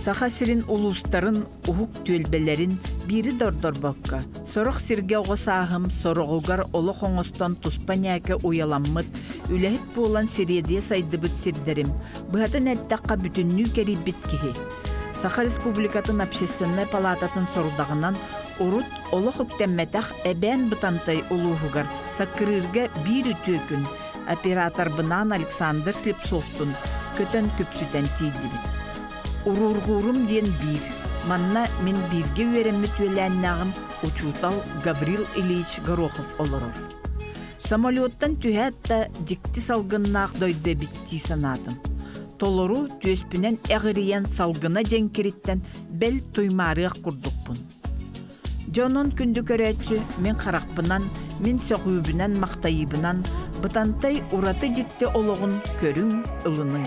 Саха сирин улуустарын уһук түөлбэлэрин биири да ордорбокко, сорох сиргэ оҕо сааһым сороҕугар олох оҥостон туспа ньээкэ уйаламмыт, үлэһит буолан сириэдийэ сайдыбыт сирдэрим, быһатын эттэххэ бүтүннүү кэрийбит киһи. Саха Республикатын Общественнай палаататын сорудаҕынан урут олох үктэммэтэх Эбээн Бытантай улууһугар Саккырыырга биир үтүө күн операторбынаан Александр Слепцовтун көтөн күпсүтэн тиийдибит. Уруурҕуурум диэн биир. Манна мин бииргэ үөрэммит үөлээннээҕим учуутал Гаврил Ильич Горохов олорор. Самолеттан түһээт да дьикти салгыннаах дойду эбит дии санаатым. Толору түөспүнэн эҕирийэн салгына дьэҥкириттэн бэл туймаарыах курдукпун. Дьонун күндү көрөөччү мин харахпынан, мин сөҕүүбүнэн-махтайыыбынан Бытантай ураты дьикти олоҕун көрүҥ, ылыныҥ.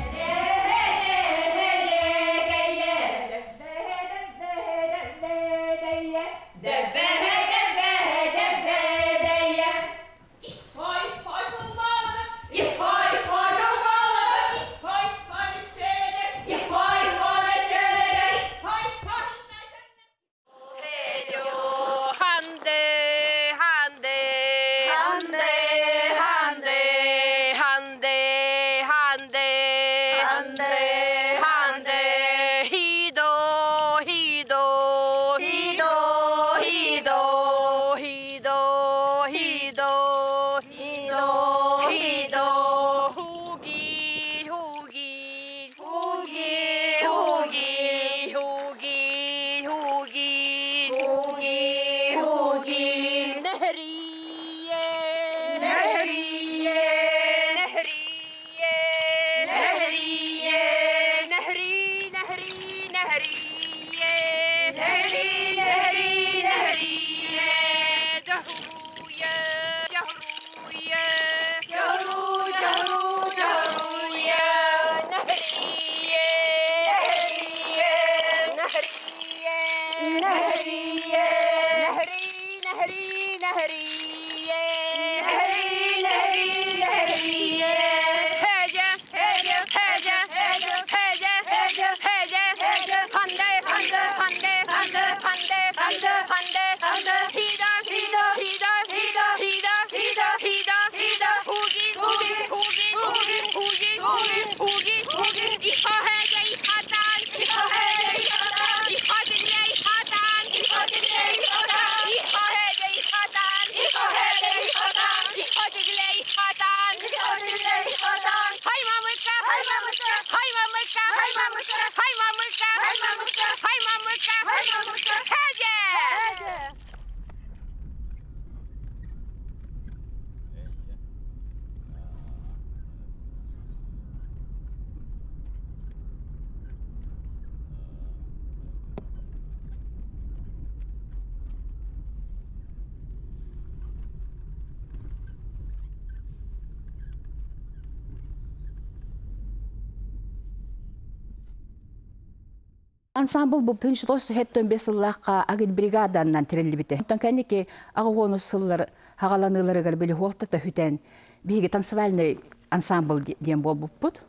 Ансамбл бу 1975 сыллаахха агитбригаданан тэриллибитэ. Оттон кэнники аҕыс сыллар хаҕаланыыларыгар били хуолта төһүтэн биһиги танцевальный ансамбл диэн буолбуппут.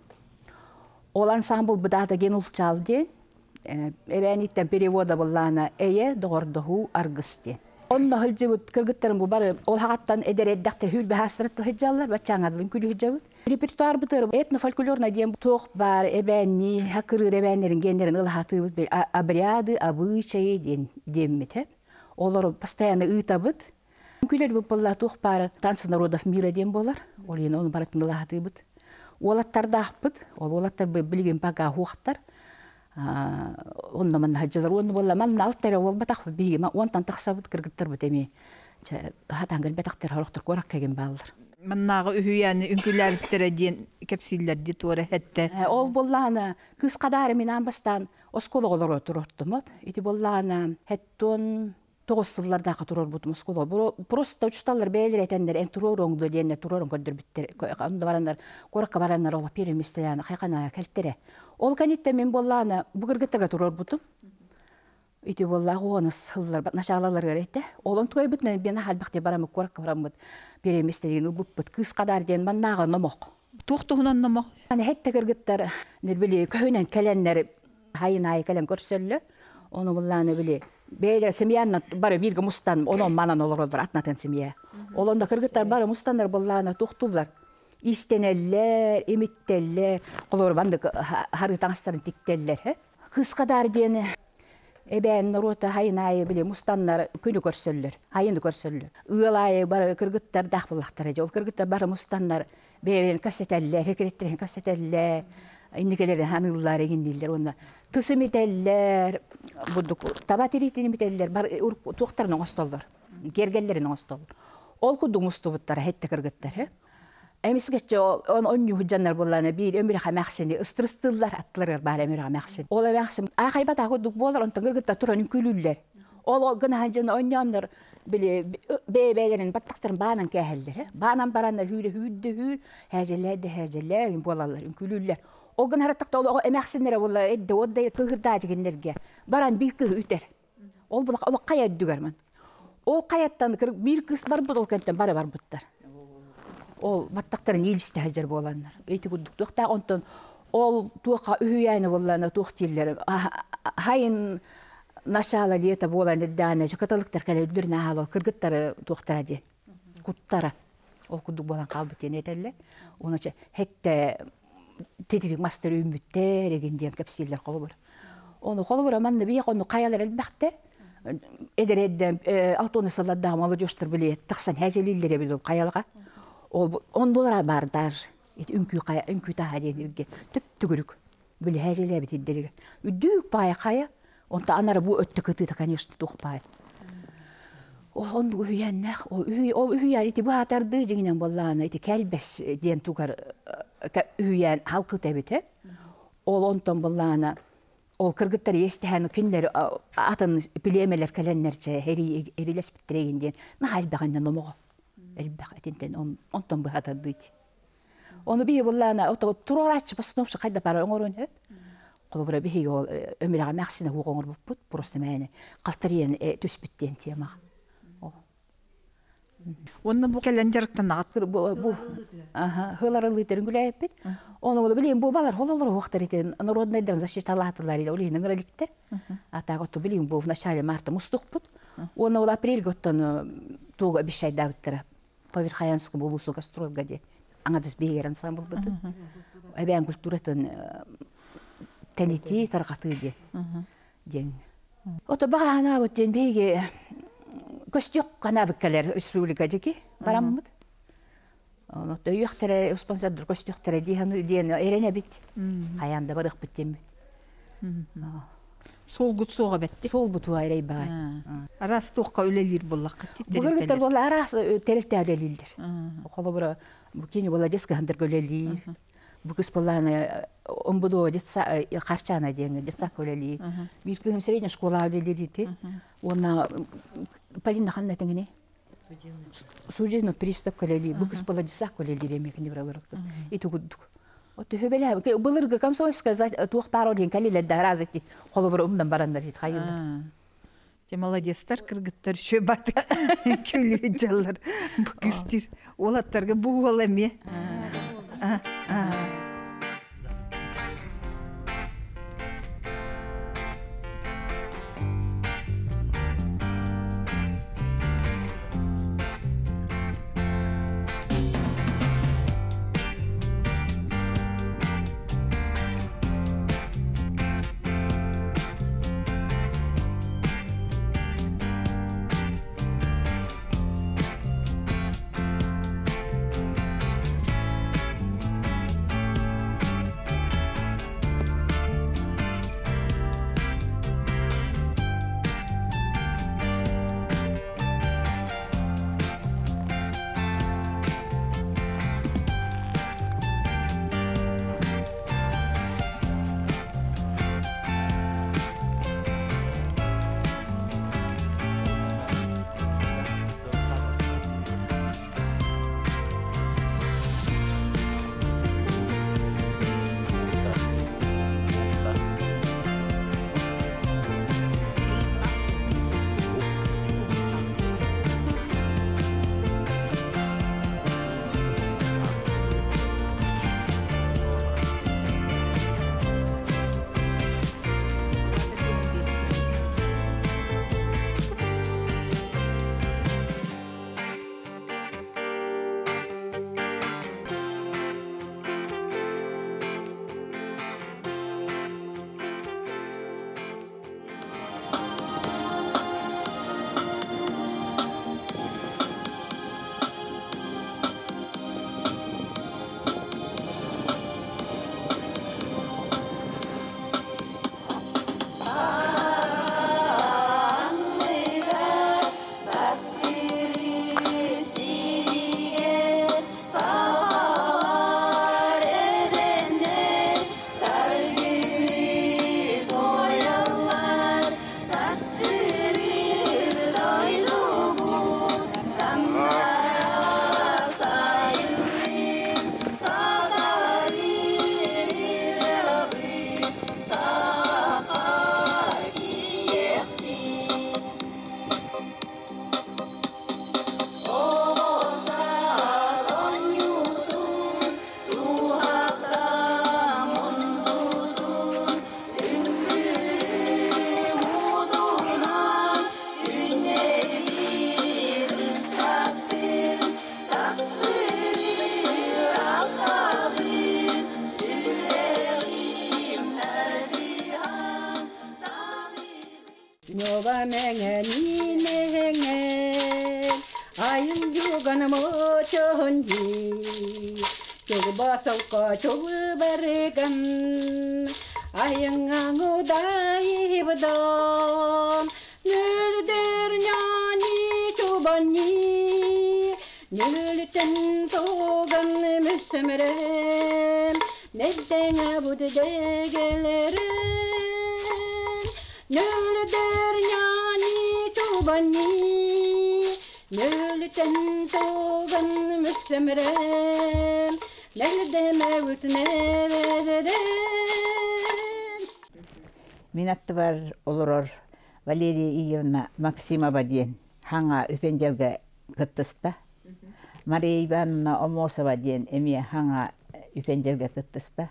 Ол ансамбл быдаата диэн улчаал диэн эбээниттэн перевода буллаана эйэ доҕордоһуу аргыс диэн. Онно сылдьыбыт кыргыттарым бу бары ол хаҕаттан эдэр эрдэхтэр хүүрбэһаастара сылдьаллар, баччааҥадылын күлү сылдьабыт. Репертуарбытыгар этнофольклорнай диэн туох баар эбээннии, хакырыыр эбээннэрин геннэрин ылаһатыыбыт обряды, обычаи диэн диэммит. Олору постоянно ыытабыт. Күлэр буолла туох баар танцы народов мира диэн буолар. Ол иһин ону барытын ылаһатыыбыт. Уолаттардаахпыт. Ол уолаттар билигин пока хуохтар. Онно манна сылдьалар. Уонна буолла манна алта эрэ уолбатах биһиги уонтан тахсабыт кыргыттарбыт эмиэ. Хатаан кэлбэтэхтэр хорохтор куоракка кэлэн бааллар. Маннааҕы үһүйээни үҥкүүлээбиттэрэ диэн кэпсииллэр дии туора эттэ. Ол буоллаҕына кыыс хадаары мин аан бастаан оскуола оҕолоро туруортумуп. Ити буоллаҕына хэттон тоҕус сыллардаахха туруорбутум оскуола. Просто учуталлар бэйэлэр этэннэр эн туруоруоҥ дуо диэннэр туруоран көрдөрбүттэр. Онно бараннар куоракка бараннар ол первый хайхана кэлтэрэ. Ол кэнниттэн мин буоллаҕына бу кыргыттарга туруорбутум. Ити буоллаах уонус сыллар началаларыгар этэ. Олон туойбутунан биэн халбахте барамыт куоракка бараммыт переместэрин ылбыппыт кыыс хадар диэн маннааҕы номох. Туох туһунан номох? Аны хетте кыргыттар нирбили көһүнэн кэлэннэр Хайын аайы кэлэн көрсөллөр. Ону буллааны били бэйэлэрэ семьянна бары бииргэ мустан онон манан олороллор атнатын семья. Ол онно кыргыттар бары мустаннар буллаана тухтуллар. Истэнэллэр, имиттэллэр, холобур бандык харыы таҥастарын тиктэллэр. Кыскадар диэн эбээн норуота хайын аайы били мустаннар күнү көрсөллөр, айыны көрсөллөр. Ыал аайы бары кыргыттар даах буллахтара дьэ. Ол кыргыттар бары мустаннар бэйэлэрин кэпсэтэллэр, хекиреттэрин кэпсэтэллэр, инникелерин ханыыллар, иҥиннииллэр уонна тыс имитэллэр, бурдук таба тириитин имитэллэр, бар туохтарын оҥостоллор, киэргэллэрин оҥостоллор. Ол курдук мустубуттара хэтте кыргыттар. Эмискечче он онньуу дьаннар буллана биир өмүрэх эмээхсини ыстырыстыыллар аттыларыгар баар өмүрэх эмээхсин. Ол эмээхсин аахайбат курдук буолар, онтон кыргытта туран үҥкүүлүүллэр. Ол гынаһан дьон онньооннор били бэйэ-бэйэлэрин баттахтарын баанан кээһэллэр. Баанан бараннар хүүрэ хүүрдэ хүүр, хээжэлээ да хээжэлээ буолаллар, үҥкүүлүүллэр. Ол гын хараттахта ол эмээхсиннэрэ буолла эдде одда кыһырдаажыгиннерге баран биир кыһы үтэр. Ол була ол кая өддүгэр ман. Ол каяттан биир кыс барбыт, ол кэнтэн бары барбыттар. Ол баттахтарын иилисте хажар буоланнар. Эти курдук туохтаах онтон ол туоха үһүйээни буоллана туох дииллэр. Хайын начало лета буолан даана каталыктар кэлэ наһаалал кыргыттары туохтара диэн. Куттара. Ол курдук буолан хаалбыт диэн этэллэр. Ону хетте тетирик мастер үүммүттэр эгин диэн кэпсииллэр холобур. Ону холобура манна бии онну каялар элбэхтэр. Эдер алтоны сылладаах молодежтар биле тахсан хәжелиллер бил каялга. Ол ондолара бар даже. Ит үҥкүү кая үҥкүү таха диэн ирге түп түгүрүк. Били хәжеле битиддериге. Үдүк пая кая. Онта анара бу өттө кытыта, конечно, тух пай. Ол онду үһүйэннэх, ол үһүй ол үһүйэн ити баатарды жиңинен боллаана ити кэлбес диэн тугар үһүйэн халкы тебите. Ол онтон боллаана ол кыргыттар естиһэн кинилер атын пилемелер кэленнерче хери эрилеспиттерегин диэн наха элбэҕиннен омоҕо элбэх этинтен онтон быһатардыйт. Ону биһи буллаана ото туруорааччы постановщик хайда пара оҥорон хөп. Холобура биһиги ол өмүрэҕэ мэхсинэ хуоҕ оҥорбуппут просто мээне калтарыйан түспүт диэн темаҕа. Онно бу кэлэн жарыктаннаҕат. Бу аха хыларылыйтерин күлээппит. Ону ол билим бу балар хололор хуохтар итин народныйдан защиталаатылар или олиһин ыңыраликтер. Атаага отто билим бу в начале марта мустукпут. Оны ол апрель готтон туга обещайдаабыттара. По Верхоянскому улусу гастрольга де. Аңадыс бейгер ансамбль бытын. Эбээн культуратын тэнити таргаты де. Ден. Ото бага ханаабыт ден бейге көстүк канабыккалер республика жеки бараммыт. Оны өйөктере спонсордур көстүктере диэн диэн эрене бит. Хаянда барык бит деммит. Солгут суға бәтти. Сол буту айрай баа. Арас туққа үлелер боллаққа. Булар бола арас терелте үлелилдер. Холобура бу кини бола детский хандыр көлели. Бу кыз боланы омбудо детса карчана диэн детса көлели. Бир кызым средняя школа үлелери ти. Она Полина ханна теңине. Судебный пристав көлели. Бу кыз бола детса көлели реме кини бралар. Ити гуддук. От хөбеле былыргы комсомольская туох паролин калиле да разыти холобура умдан барандар хит хайылдар. Те молодецтар кыргыттар шө батык күлүү жаллар бу кыстир. Олаттарга бу ол эме. Ньоба мэҥэни мэҥэн, айыл дьуган мочонди, чулба солко чулбарыган, айыңаң удайыбдан, нүлдер няни чубани, нүлтен туган мүсемерем, неддеңе буддегелерем, нүлдер няни чубани, нүлтен туган мүсемерем, нелдеме үтневерем. Мин аттыбар олорор Валерия Иевна Максимова диэн хаҥа үпенделге кыттыста. Мария Ивановна Омосова диэн эмиэ хаҥа үпенделге кыттыста.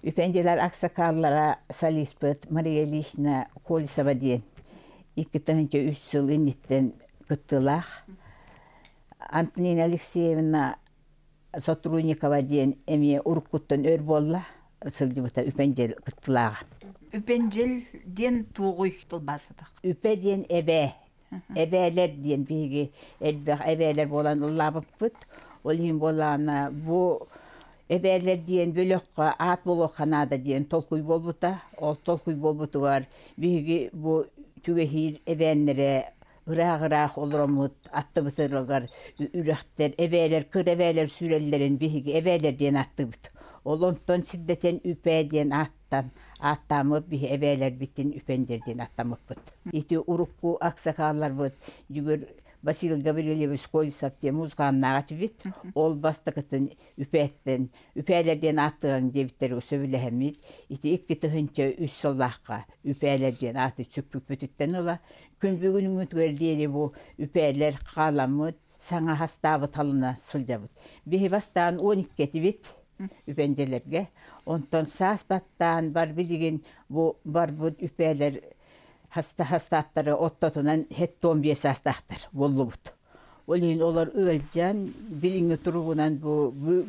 Үпенделер аксакаллара солиспыт Мария Ильична Колесова диэн 2-3 сыл инниттен кыттылаах. Антонина Алексеевна Сотрудникова диэн эмиэ уруккуттан өр буолла сылдьыбыта үпенджел кыттылааҕа. Үпенджел диэн туоҕуй тылбаасатах? Үпэ диэн эбээ. Эбээлэр диэн биһиги элбэх эбээлэр буолан ыллаабыппыт. Ол иһин буоллаҕына бу эбээлэр диэн бөлөххө аат буолуохха наада диэн толкуй буолбута. Ол толкуй буолбутугар биһиги бу түгэһиир эбээннэрэ ыраах-ыраах олороммут аттыбытыгар үрэхтэр, эбээлэр, кыр эбээлэр сүүрэллэрин биһиги эбээлэр диэн ааттыыбыт. Ол онтон сирдэтэн үпээ диэн ааттан ааттааммыт биһи эбээлэрбитин үпэндэр диэн ааттаммыппыт. Ити урукку аксакаалларбыт дьүгүр Василий Гаврильевич Колесов диэн музыканнааҕа этибит. Ол бастакытын үпээттэн үпээлэр диэн ааттыаҥ диэбиттэр сөбүлэһэммит. Ити 2003 сыллаахха үпээлэр диэн ааты сүкпүппүтүттэн ыла күн бүгүнүгүтүгэр диэри бу үпээлэр хааламмыт, саҥа хастаабыт халына сылдьабыт. Биһи бастаан 12 этибит үпэндэлэргэ. Онтон саас баттаан бар билигин бу барбыт үпээлэр хаста хастааттары оттотунан хеттон биэс саастаахтар буоллубут. Ол иһин олор ыалдьан билиҥҥи туругунан бу бу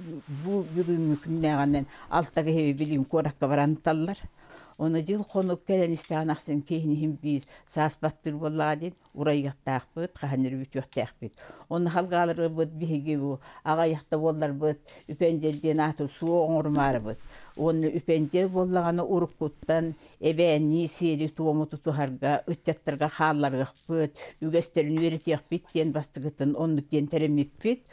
бүгүҥҥү күннээҕинэн алта киһи билим куоракка баран таллар. Ону дьыл хонук кэлэн истэҕин ахсын киһини биир саас баттыыр буоллаҕа диэн урайыахтаахпыт, хаһан эрэ бүтүөхтээхпит. Ону халгааларбыт биһиги бу аҕайахта буолларбыт үпэндьэл диэн ааты суох оҥорумаарыбыт. Уонна үпэндьэл буоллаҕына уруккуттан эбээннии сиэри-туому тутуһарга ыччаттарга хаалларыахпыт, үгэстэрин үөрэтиэхпит диэн бастакытын оннук диэн тэрэммиппит.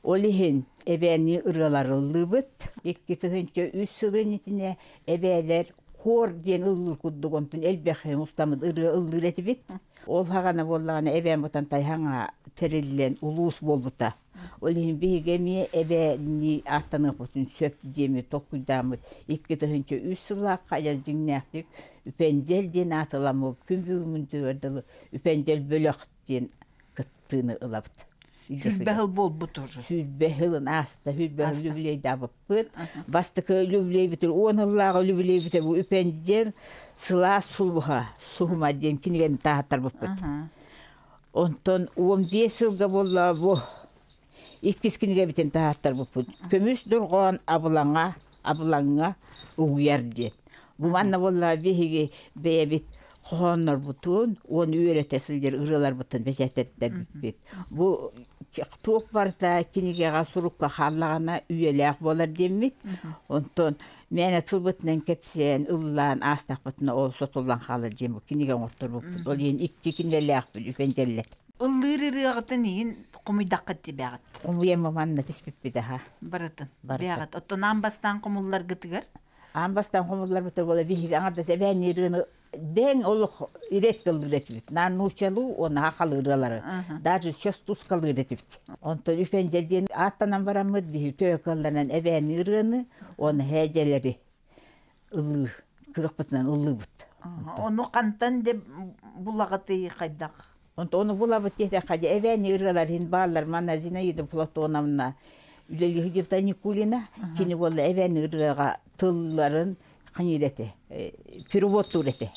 Ол иһин эбээннии ырыалары ыллыыбыт. 2003 сылын итинэ эбээлэр хор диэн ыллыыр курдук онтон элбэх устаммыт ырыа ыллыыр этибит. Ол хаҕана буоллаҕына эбээн Бытантай хаҥа тэриллэн улуус буолбута. Ол иһин биһиги эмиэ эбээннии ааттаныахпытын сөп диэми толкуйдааммыт 2003 сыллаахха айар дьиҥнээхтик Үпэндьэл диэн аатыламмыт күн бүгүҥҥүтүгэр дылы Үпэндьэл бөлөх диэн кыттыыны ылабыт. Сүүрбэ сыл буолбут уже. Сүүрбэ сылын ааста, сүүрбэ сыл үбүлүөйдаабыппыт. Бастакы үбүлүөйбүтүн уон сыллааҕы үбүлүөйбүтэ бу Үпэндьэл сылаас сулуһа суһума диэн кинигэни таһааттарбыппыт. Онтон 15 сылга буолла бу иккис кинигэбитин таһааттарбыппыт. Көмүс дорҕоон абылаҥа, абылаҥҥа угуйар диэн. Бу манна буолла биһиги бэйэбит хоһооннорбутун уон үөрэтэ сылдьар ырыаларбытын бэчээтэттэрбиппит. Бу туох барыта кинигэҕэ сурукка хааллаҕына үйэлээх буолар диэммит. Онтон мээнэ тылбытынан кэпсээн, ыллаан аастахпытына ол сотуллан хаалар диэн бу кинигэ оҥорторбуппут. Ол иһин икки кинигэлээхпит үпэнтэллэр. Ыллыыр ырыаҕытын иһин хомуйдаххыт тибэҕит. Хомуйан манна түспүппүт аха. Барытын. Бэҕит. Оттон аан бастаан хомулларгытыгар? Аан бастаан хомулларбытыгар буола биһиги аҥардас эбээн ырыаны дэҥ олох ирет тыллыыр этибит. Наар нууччалыы уонна хахалыы ырыалары. Даже сейчас тускалыыр этибит. Онтон үпэндьэл диэн ааттанан бараммыт биһи төкөллөнөн эбээни ырыаны уонна һээдьэлэри ыллыы кырыхпытынан ыллыыбыт. Ону хантан де булаҕытый хайдах? Онто ону булабыт диэтэххэ дьэ эбээни ырыалар иһин бааллар манна Зинаида Платоновна үлэлиһи Никулина кини буолла эбээни ырыаҕа тылларын ханиир этэ переводтуур этэ.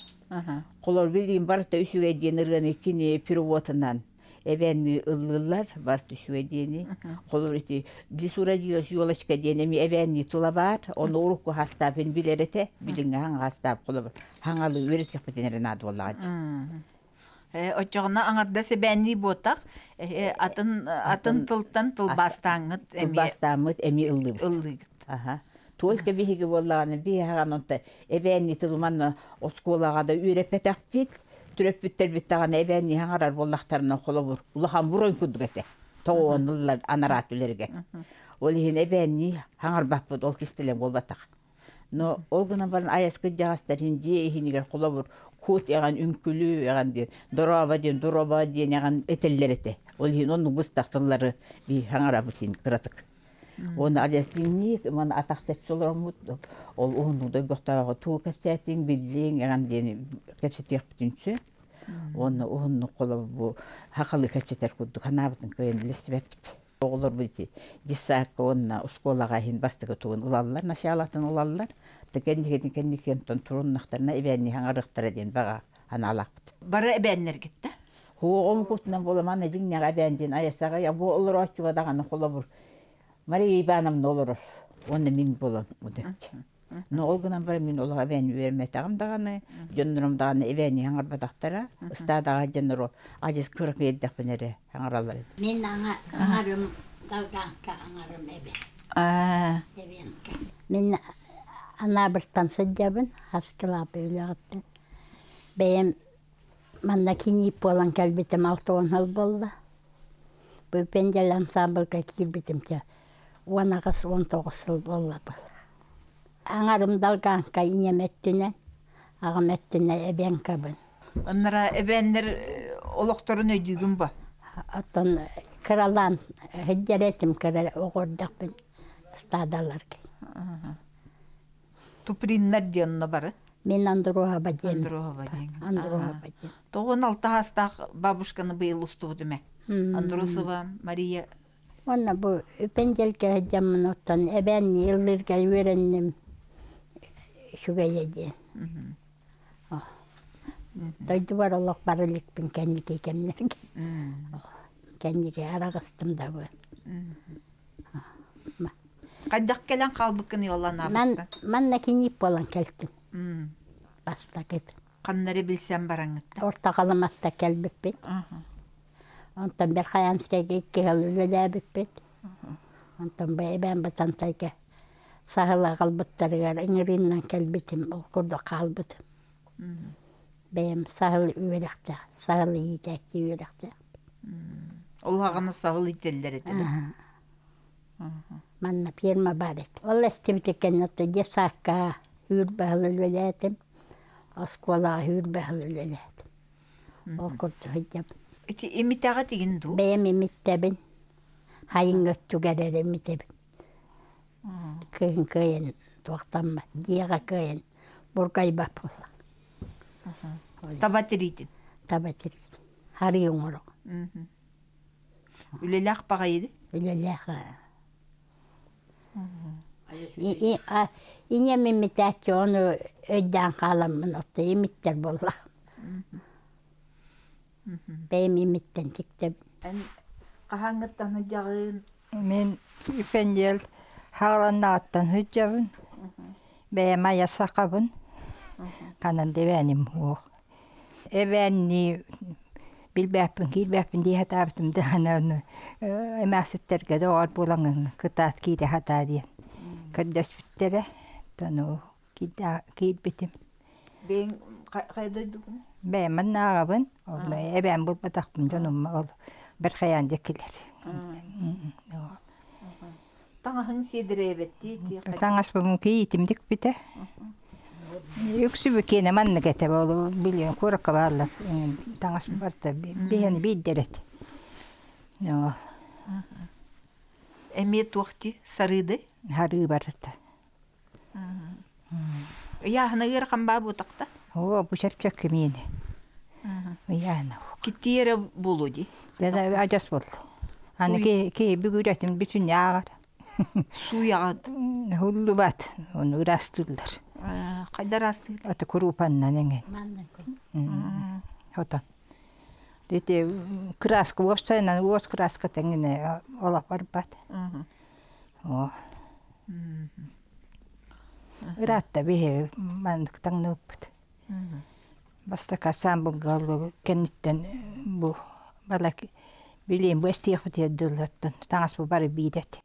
Холор билигин барыта үчүгэй диэн ырыаны кини переводынан. эбээннии ыллыыллар, бар түшүө диэни. Холобур ити Лисура елочка диэн эми эбээннии тыла баар, ону урукку хастаапын билэр этэ, билиҥҥи хаҥа холобур хаҥалыы үөрэтиэхпитин эрэ наада буоллаҕа дии. Оччоҕуна аҥардас эбээннии буотах, атын атын тылтан тылбаастааҥҥыт эмиэ тылбаастааммыт эмиэ ыллыыбыт. Ыллыыгыт. Аха. Только биһиги буоллаҕына биһиэхэ онто эбээннии тылы манна оскуолаҕа да үөрэппэтэхпит, төрөппүттэрбит даҕаны эбээннии хаҥарар буоллахтарына холобур улахан буруй курдук этэ. Тоҕуонуллар анараа түлэргэ. Ол иһин эбээннии хаҥарбаппыт ол кистэлэҥ буолбатах. Но ол гынан баран айаскыт дьаҕастар иһин дьиэ иһинигэр холобур кут эҕэн үҥкүлүү эҕэн диэн дорообо диэн дуроба диэн эҕэн этэллэр этэ. Ол иһин оннук быстах тыллары бии хаҥарабыт иһин кыратык. Уонна адьас дьиҥниик маны атах тэпсэ олороммут ол уһуннук дойгохтооҕу туу кэпсээтиҥ биллиҥ эҕэн диэн кэпсэтиэхпитин сөп. Уонна уһуннук холобур бу хахалы кэпсэтэр курдук санаабытын кыайан билсибэппит. Оҕолорбут ити детсадка уонна оскуолаҕа иһин бастакы тугун ылаллар, началатын ылаллар. Кэнникитин кэнники онтон туруннахтарына эбээннии хаҥарыахтара диэн баҕа санаалаахпыт. Бары эбээннэргит да? Һуоҕум кутунан буоламан дьиҥнээх эбээн диэн айасаҕа бу олорооччуга даҕаны холобур Мария Ивановна олорор уонна мин буолан удачча. Но ол гынан баран мин олох эбээн үөрэммэтэҕим даҕаны, дьоннорум даҕаны эбээни хаҥарбатахтара, ыстаадаҕа дьоннор ол адьас кыра киирдэхпинэ эрэ хаҥараллар этэ. Мин аҥарым Далгаанка аҥарым эбэ. Эбиэнкэ. Мин Анаабыртан сылдьабын, Хаскылаапы үлэҕиттэн. Бэйэм манна киниип буолан кэлбитим 60 сыл буолла. Бу Пендель ансаамбылга киирбитим чэ 18-19 сыл буолла буолла. Аҥарым Далгаанка ийэм өттүнэн, аҕам өттүнэн эбэҥкабын. Оннара эбээннэр олохторун өйдүүгүн ба? Оттон кыралаан сылдьар этим кыра оҕо эрдэхпин стадаларга. Туприннар диэн онно бары? Мин Андруоһаба диэн. Андруоһаба диэн. Андруоһаба диэн. Тоҕун алта саастаах бабушканы быйыл устубут ме. Андросова Мария Уонна бу үпэндьэлгэ сылдьаммын оттон эбээннии ыллыырга үөрэнним үчүгэйэ диэн. Дойдубар олох бара иликпин кэнники кэмнэргэ. Кэнники араҕыстым да бу. Хайдах кэлэн хаалбыккын Иолланаабыттан? Манна киниип буолан кэлтим. Бастакыт. Ханнары билсэн бараҥҥыттан? Орто Халыматта кэлбиппит. Онтон Верхоянскайга икки сыл үлэлээбиппит. Онтон бэйэбээн Батантайга саһыл аҕалбыттарыгар ыҥырыыннан кэлбитим, ол курдук хаалбытым. Бэйэм саһыл үөрэхтээх, саһыл иитээччи үөрэхтээх. Ол аҕаны саһыл иитэллэр этэ да? Манна ферма баар этэ. Ол эстибитэ кэннэ детсадка үүр-баһыл үлэлээтим, оскуолаҕа үүр-баһыл үлэлээтим. Ол курдук сылдьабын. Ити имитэҕэ тигин дуу? Бэйэм имиттэбин. Хайыҥ өттүгэр эрэ имитэбин. Кыһын кыайан туохтаммат, дьиэҕэ кыайан бургайбат буолла. Таба тириитин? Таба тириитин. Харыы оҥорор. Үлэлээх баҕайы Үлэлээх. Ийэм имитээччи ону өйдөөн хааламмын отто имиттэр буолла. Бэйэм имиттэн тиктэбин. Эн хаһааҥҥыттан сылдьаҕын? Мин үпэндиэл хааланнаҕыттан сылдьабын. Бэйэм айа сахабын. Ханан да эбээним суох. Эбээннии билбэппин, киирбэппин дии сатаабытым даҕаны ону эмээхситтэргэ доҕор буолаҥҥын кытаат киирэ сатаа диэн көрдөспүттэрэ. Оттон киирбитим. Бэйэҥ хайа дойдугун? Бэйэм маннааҕабын. Ол эбээм булбатахпын дьонум ол Бэрхэйээн диэкилэр. Таҥаһыҥ сиэдэрэйэбэттии Таҥаспын кийиитим дикпитэ. Үксүбү киэнэ маннык этэ ол билиэн куоракка бааллар таҥас барыта биһиэни биирдэр этэ. Эмиэ туох дии сарыыды? Харыы барыта. Ыйааһына ыарахан баа буотахта? Оо, бу чэпчэки миини. Ыйаана. Киттиэрэ буолуо дии. Адьас буолла. Аны ки бүгүрэтин бүтүн ааҕар. Сууйаҕыт. Хуллубат. Ону ыраастыыллар. Хайда ыраастыыллар? Аты куруупаннан эҥин. Хотон. Ити краска уопсайынан уос краска тэҥинэ олох барбат. О. Ыраатта биһи маннык таҥныбыппыт. Бастакы ансаамбылга кэнниттэн бу балак билиэн бу эстиэхпитигэр дылы оттон таҥас бу бары биир этэ.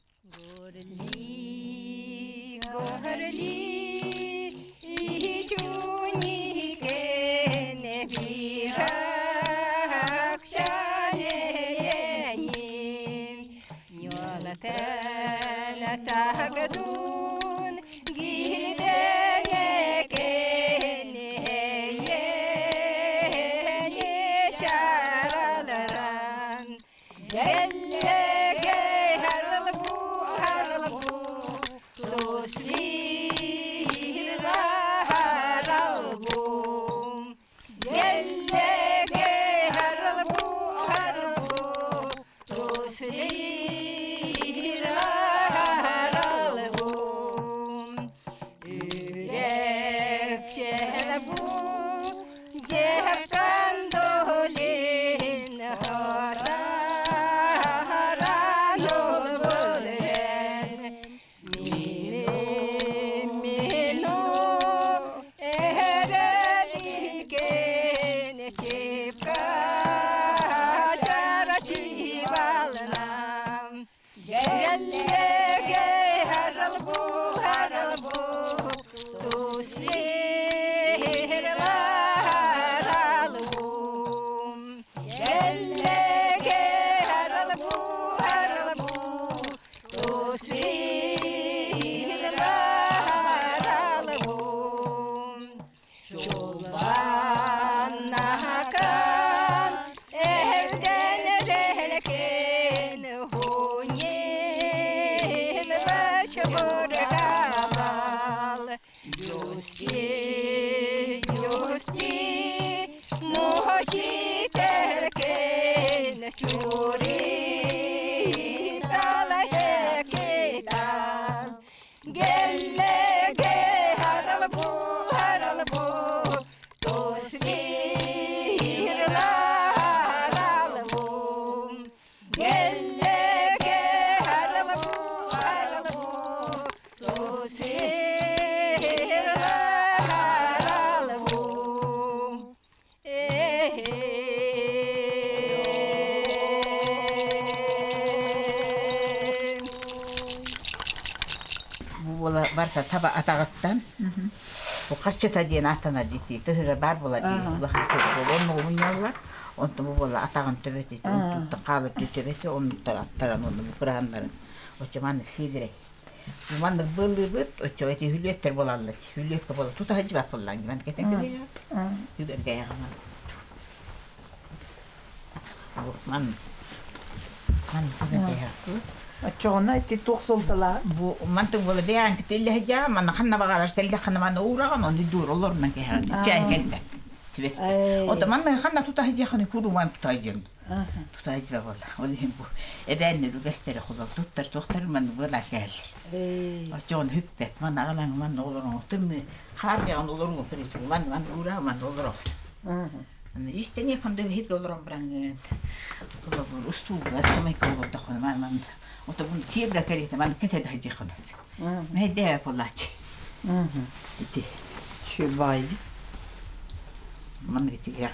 Бу барта таба атаҕыттан бу харчыта диэн ааттанар дии тыһыгар баар буолар дии улахан буолуон муҥунньаллар онтон бу буола атаҕын төбөтү онтуттан хаалар төбөтү оннуктар аттаран онну бу кыраһаннарын оччо маннык сиидэрэй маннык быыллыыбыт оччо эти хүлүөттэр буолаллар хүлүөккэ буола тута сылдьыбат буоллаҥ маннык этэн кэлиэҕэ үгэргээҕэ маннык маннык үгэргээҕэ Оччоҕуна ити туох суолталаах? Бу мантык буола бэйэҥ тиллэһдьаа манна ханна баҕарар тэллэх ханна манна уураҕын ону дуур олорунан кэһэҕин чээн кэлбэт түбэспэт. Ото манна ханна тута сылдьыаххын куруман тута сылдьыҥ. Тута сылдьар буолла. Ол иһин бу эбээннэр үгэстэрэ холор туттар туохтар манна буолар кэһэллэр. Оччоҕуна хүппэт манна аҕалаҥ манна олороҥ тымныы хаар дьаҕан олоруҥ манна манна уураҕын манна олороҕун. Истэниэ ханна иһит олорон бараҥҥын холобур устуулга скамейка олордоххуна манна отобун киэргэ кэриэтэ манна кэтэ сылдьыаххын мэһэйдээбэт буолааччы ити Сүбай. Маннык итигэр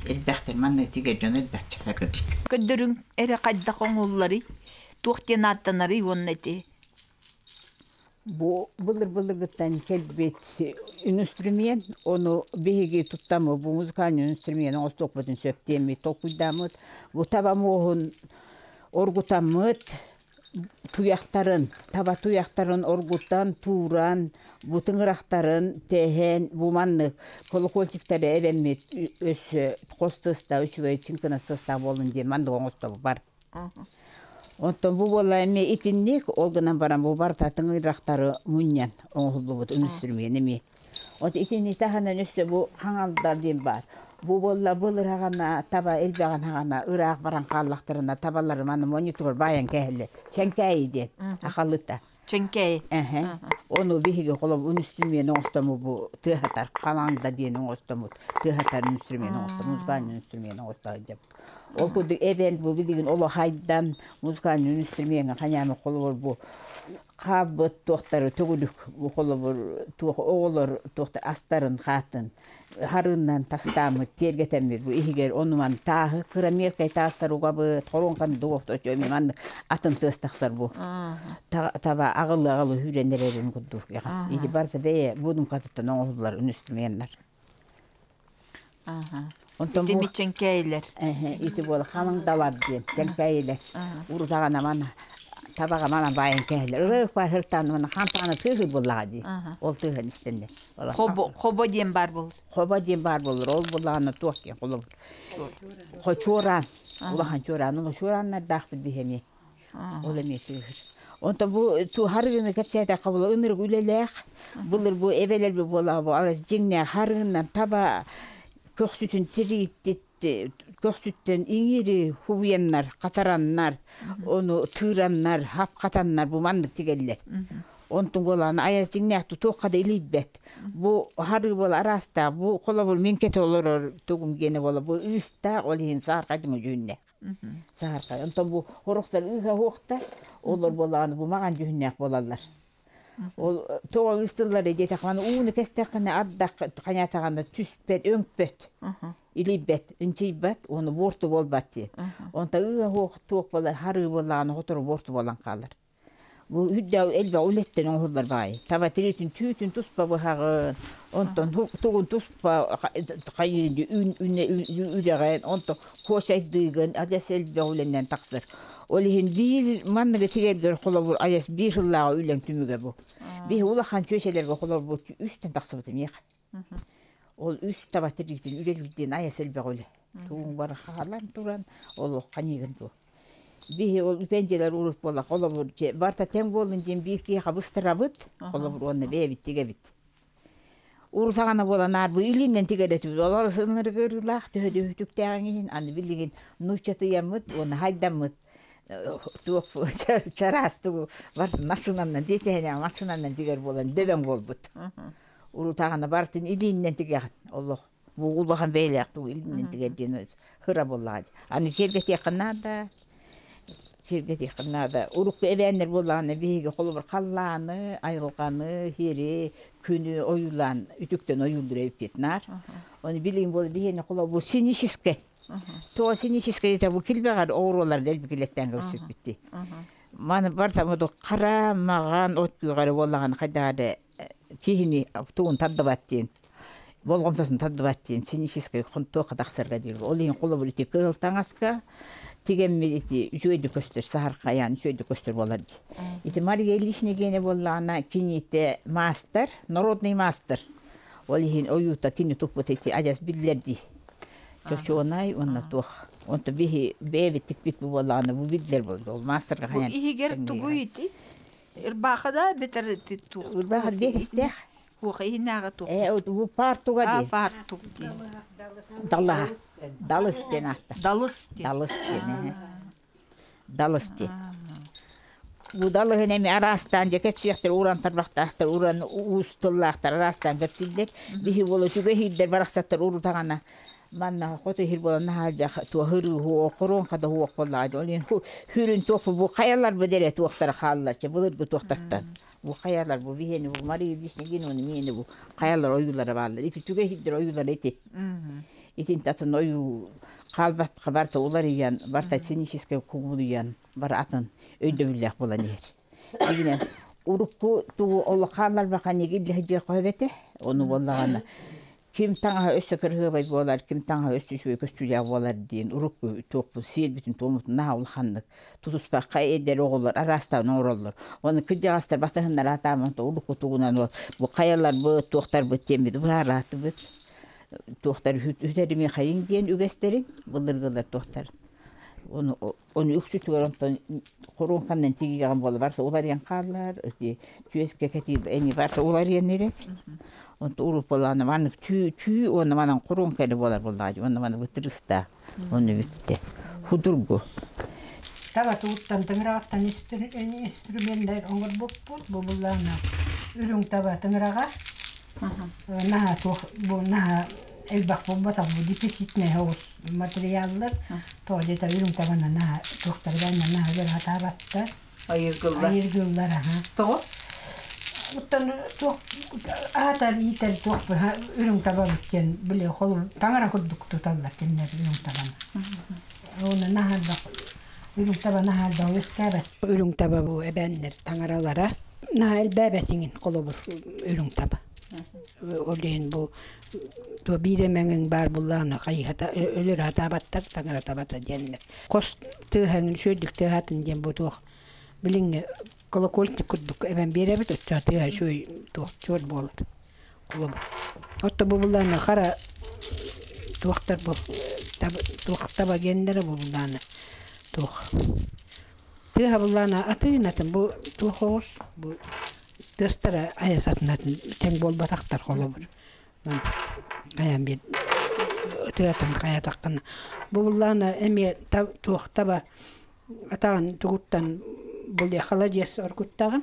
элбэхтэр маннык итигэр дьон элбэхчэ кырдьык. Көрдөрүҥ эрэ хайдах оҥоһулларый? Туох диэн ааттанарый уонна ити? Бу былыр-былыргыттан кэлбит инструмент, ону биһиги туттаммыт бу музыкальный инструмент оҥостуохпутун сөп диэммит толкуйдааммыт. Бу таба муоһун оргутаммыт, туйахтарын, таба туйахтарын оргутан, тууран, бу тыҥырахтарын тэһэн, бу маннык колокольчиктары эбэммит өссө хос тыста үчүгэй чыҥкынас тыстаах буоллун диэн маннык оҥостобут бар. Онтон бу буолла эмиэ итинник, ол гынан баран бу барыта тыҥырахтары мунньан оҥоһуллубут инструмент эмиэ. От итини таһынан өссө бу хаҥалдар диэн баар. Бу буолла былыр хаҕана таба элбэҕин хаҕана ыраах баран хааллахтарына табалары маны монитор баайан кэһэллэр. Чэҥкээйи диэн ахалыта. Чэҥкэй. Эһэ. Ону биһиги холоб үнүстүрүмүөн оҥостому бу тыаһатар хамаанда диэн оҥостомут тыаһатар үнүстүрүмүөн оҥостом музыкальный үнүстүрүмүөн оҥосто сылдьабыт. Ол курдук эбэн бу билигин олохайдан музыкальный үнүстүрүмүөҥҥэ хайаама холобур бу хаалбыт туохтары төгүрүк бу холобур туох оҕолор туохта астарын хаатын харыыннан тастааммыт киэргэтэммит бу иһигэр онуман тааһы кыра мелкай таастар угабыт хоруоҥканы дуох маннык атын тыас тахсар бу таба аҕылы аҕылы сүүрэн эрэрин курдук ити барса бэйэ будумкатыттан оҥоһуллар үнүстүрүмүөннэр. Онтон бу чэҥкээйилэр. Ити буола халыҥдалар диэн чэҥкээйилэр. Урутаҕана мана табаҕа мана баайан кэһэлэр. Ырыых баһыртаан мана хантаана тыаһы буллаҕа дии. Ол тыаһын истэннэр. Хобо, хобо диэн баар буолар. Хобо диэн баар буолар. Ол буллаҕына туох диэн холобур. Хочуораан. Улахан чуораан. Ол чуорааннардаахпыт биһэми. Ол эмиэ тыаһыр. Онтон бу харыгыны кэпсээтэххэ була ынырык үлэлээх. Былыр бу эбэлэр буола бу алас дьиҥнээх харыгынан таба көхсүтүн тирииттит көхсүттэн иҥири хубуйаннар, хатараннар, ону тыыраннар, хапхатаннар бу маннык тигэллэр. Онтун буолаан айас дьиҥнээх туохха да илийбэт. Бу харыы буола араастаах, бу холобур мин кэтэ олорор тугум гиэнэ буола бу ыыстаах, ол иһин саархайдыҥы дьүһүннээх. Саһархай. Онтон бу хорохтор ыыһа уохтар, олор буоллаҕына бу маҕан дьүһүннээх буолаллар. Ол тоҕо ыыстыллар диэтэххинэ ууну кэстэххинэ ардах хайаатаҕына түспэт, өҥпөт, илийбэт, ынчыйбат, уонна буорту буолбат диэн. Онтон ыыһа уох туох буолар, харыы буоллаҕына сотору буорту буолан хаалар. Бу үрдээх элбэх үлэттэн оҥоһуллар баҕайы. Таба тириитин түүтүн туспа быһаҕын, онтон тугун туспа хайыын үрэҕин, онтон куосайдыыгын адьас элбэх үлэннэн тахсар. Ол иһин биир манныгы тигэргэр холобур айас биир сыллааҕы үлэҥ түмүгэ бу. Биһи улахан чүөчэлэргэ холобур үстэн тахсыбытым миэхэ. Ол үс таба тириитин үлэлиирдиин айас элбэх үлэ. Тугуҥ бары хаалан туран олох ханьыыгын дуо. Биһи ол үпэндиэлэр урут буола холобур барта тэҥ буоллун диэн биир киһиэхэ быстарабыт, холобур уонна бэйэбит тигэбит. Урутаҕана буолан аарбы илиинэн тигэр этибит. Ол ырыылаах төһө үтүктээҕиҥ иһин аны билигин нууччатыйаммыт уонна хайдаммыт туох чараас тугу массыынанан диэтэһинэ массыынанан тигэр буолан дөбөҥ буолбут. Урутаҕана барытын илиинэн тигэҕин олох Бу улахан бэйэлээх тугу илиннэн тигэр диэн хыра буоллаҕа дии. Аны киэргэтиэххэ наада, киэргэтиэххэ наада. Урукку эбээннэр буоллаҕына биһиги холобур халлааны, айылҕаны, сири, күнү ойуулаан үтүктэн ойуулуур эбиппит наар. Ону билигин буола биһиэнэ холобур синическэй. Тоҕо синическэй диэтэ бу килбэҕэр оҕуруолар элбикилэттээн көрсүппүт дии. Маны барыта хара маҕан от күөҕэ эрэ буоллаҕына хайдах эрэ киһини тугун тардыбат диэн болҕомтотун тардыбат диэн синическэй туохха тахсарга диир. Ол иһин холобур ити кыһыл таҥаска тигэммит ити үчүгэйдик көстөр, саһархайаан үчүгэйдик көстөр буолар дии. Ити Мария Ильична гиэнэ буоллаҕына киниитэ маастар, народный маастар. Ол иһин ойуута кини туппут ити адьас биллэр дии. Чочуонай уонна туох. Онто биһи бэйэбит тикпит буоллаҕына бу биллэр буолла. Ол маастарга Бу хайан иһигэр тугуй ити? Ырбаахыда бэтэр туох Ырбаахы биэтэстээх. Хуоха иһинээҕи туох Ээ, бу паартуга А, диэн. паартук диэн. Далаһа. Далыс диэн ааттар. Далыс диэн. Далыс диэн. Ээ. Далыс диэн. Бу далыһын эми араастаан дьэ кэпсиэхтэр уран тарбахтаахтар, уран уус тыллаахтар араастаан кэпсииллэр. Биһи буола үчүгэй иһирдэр барахсаттар урутаҕана Манна хоту иһир буолан наһаа элбэх туоһуруу хуох, хоруоҥка да хуох буоллаҕа. Ол иһин хүрүн туох бу хайаларбыт эрэ туохтара хааллар чэ былыргы туохтартан. Бу хайалар бу биһиэни бу Мария Ильична уонна миэни бу хайалар ойуулара бааллар. Ити түгэ иһирдэр ойуулара ити. Итин атын ойуу хаалбатка барта уларыйан, барта сценическэй кубулуйан, бар атын өйдөбүллээх буолан иһэр. Дигинэн урукку тугу олох хаалларбаха нигил дьиэ этэ. Ону буоллаҕына ким таҥаһа өссө кырыһыабай буолар, ким таҥаһа өссө үчүгэй көстүүлээх буолар диэн урукку туохпут сиэрбитин туоммутун наһаа улаханнык тутуспакка эдэр оҕолор араастаан оҥороллор. Оны кырдьаҕастар батыһыннар аатааман урукку тугунан бу хайаларбыт, туохтарбыт диэммит быһаараатыбыт. Туохтар үтэрими хайыҥ диэн үгэстэрин былыргылар туохтар. Ону Ону үксүтүгэр онтон хоруоҥканан тигиэҕин буола барса уларыйан хааллар, ити түөскэ кэтиир эни барса уларыйан эрэр. Онто уруппалаана маннык түү түү уонна манан хоруоҥка эрэ буолар буоллаҕа дии уонна маны бытырыста ону бүттэ. Худургу. Таба тууттан тыҥыраҕыттан инструменнар оҥорбуппут. Бу буллаана үрүҥ таба тыҥыраҕа. Наһаа туох бу наһаа элбэх буолбатах бу дефицитнэй соҕус материаллар. Тоҕо диэтэ үрүҥ табаны наһаа туохтары бааннар наһаа өлөр сатаабаттар. Айыргыллар. Айыргыллар аха. Тоҕо? Оттон туох аатар иитэр туох үрүҥ табабыт диэн били холу таҥара курдук туталлар кинилэр үрүҥ табаны. Уонна наһаа үрүҥ таба наһаа элбэх үөскээбэт. Үрүҥ таба бу эбээннэр таҥаралара наһаа элбээбэтиҥин холобур үрүҥ таба. Ол иһин бу туо биир эмэҥиҥ баар буллаҕына хайыһата өлөр сатаабаттар таҥара табата диэннэр. Хос тыаһаҥын үчүгэйдик тыаһаатын диэн бу туох билиҥҥи колокольчик курдук эбэн биэрэбит оччо тыаһа үчүгэй туох чуор буолар холобур. Отто бу буллаана хара туохтар бу туох таба гиэннэрэ бу буллаана туох тыаһа буллаана атыын атын бу туох оҕус бу тыастара айас атын атын тэҥ буолбатахтар холобур. Хайаан биир тыатын хайатаххына бу буллаана эмиэ туох таба атаҕын тугуттан бу халадьыас оргуттаҕын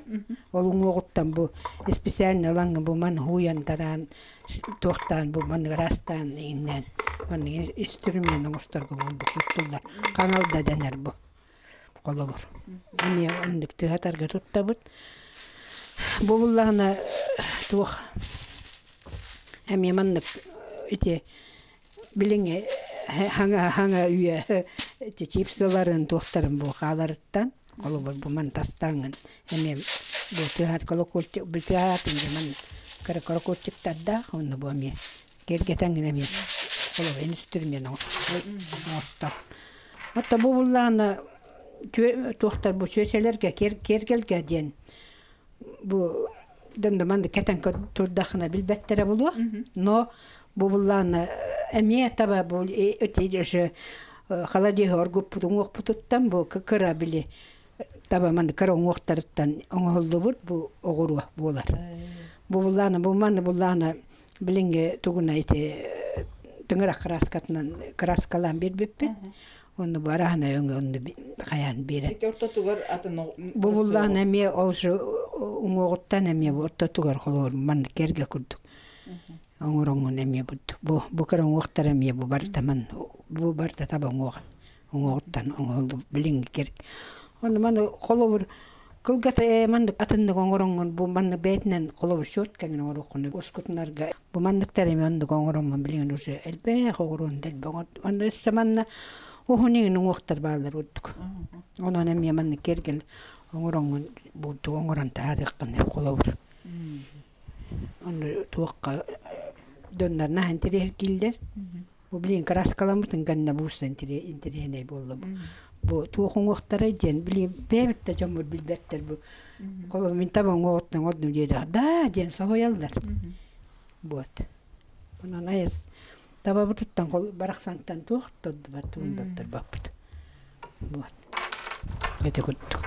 ол уҥуоҕуттан бу специально ылаҥҥа бу маны һууйан тараан туохтаан бу маны ыраастаан иҥнээн маннык инструмент оҥосторго буолбут туттуллар хаҥал да дэнэр бу холобур эмиэ оннук тыатарга туттабыт бу буллаҕына туох эмиэ маннык ити билиҥҥи хаҥа хаҥа үйэ ити чипсыларын туохтарын бу хааларыттан холобур бу маны тастааҥҥын эмиэ бу тыаһаат колокольчик бу тыаһаатын дьэ маннык кыра колокольчиктардаах уонна бу эмиэ киэргэтэҥҥин эмиэ холобур инструмент оҥостор Оттон бу буллаҕына туохтар бу сүөсэлэргэ киэргэлгэ диэн бу дьон кэтэн турдахына билбэттэрэ буолуо. Но бу буллаҕына эмиэ таба бу халадьыһы оргуппут уҥуохпутуттан бу кыра били таба манна кыра уҥуохтарыттан оҥоһуллубут бу оҕуруо буолар. Бу буллаҕына бу манна буллаҕына билиҥҥи тугуна ити тыҥырах кырааскатынан кырааскалаан биэрбиппит. Онно бу араһына өҥө онно хайаан биэрэн. Ити ортотугар атын Бу буллаҕына эмиэ ол же уҥуоҕуттан эмиэ бу ортотугар холобур маннык кэргэ курдук оҥороҥҥун эмиэ бу бу кыра уҥуохтар эмиэ бу барыта ман бу барыта таба уҥуоҕа уҥуоҕуттан оҥоһуллубут билиҥҥи кэр Онно маны холобур кылгата ээ маннык атыннык оҥороҥҥун бу маннык бэйэтинэн холобур щеткаҥын оҥоруоххун ускутунарга бу манныктар эмиэ оннук оҥороммун билигин уже элбэх оҕуруон да элбэх онно өссө манна уһун иҥин уҥуохтар бааллар курдук онон эмиэ маннык киэргэл оҥороҥҥун бурдук оҥорон таһаарыаххын холобур онно туохха дьоннор наһаа интэриэһиргииллэр Бу билигин кырааскаламмытын кэннэ буусса интэриэһинэй буолла бу. Бу туох уҥуохтарай диэн билигин бэйэбит да дьоммут билбэттэр бу. Холобур мин таба уҥуоҕуттан оҥордум диэтэх да диэн соһуйаллар. Вот. Онон айас табабытыттан барахсантан туох тордубат тугун да оттарбаппыт. Вот. Ити курдук.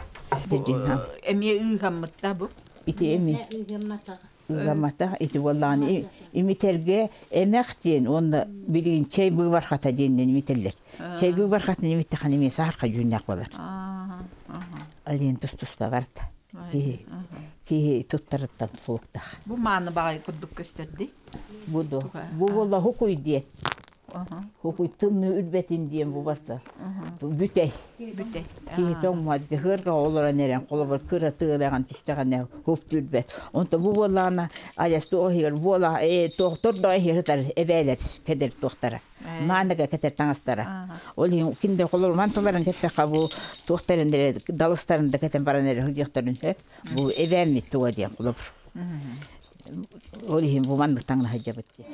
Эмиэ ыыһаммытта бу. Ити эми. Ыламматах ити буоллаҕына имитэргэ эмэх диэн уонна билигин чэй быыбархата диэннэн имитэллэр. Чэй быыбархатын имиттэххинэ эмиэ саһарха дьүннээх буолар. Алиен тус-туспа барда. Киһи киһи туттарыттан тутулуктаах. Бу мааны баҕайы курдук көстөрдүй? Бу до. Бу буолла хукуй диэн. Хукуй тымныы үрбэтин диэн бу барта. Бүтэй. Бүтэй. Киһи тоҥмот, ыһыарга олорон эрэн, холобур, кыра тыалаҕын түстэҕинэ хуп түрбэт. Онтон бу буоллаҕына адьас туох иһигэр буола ээ туохтор да иһигэр сытар эбээлэр кэтэр туохтара. Мааныга кэтэр таҥастара. Ол иһин кинилэр холобур мантыларын кэттэххэ бу туохтарын эрэ далыстарын да кэтэн баран эрэ сылдьыахтарын сөп. Бу эбээммит туга диэн холобур. Ол иһин бу маннык таҥна сылдьабыт диэн.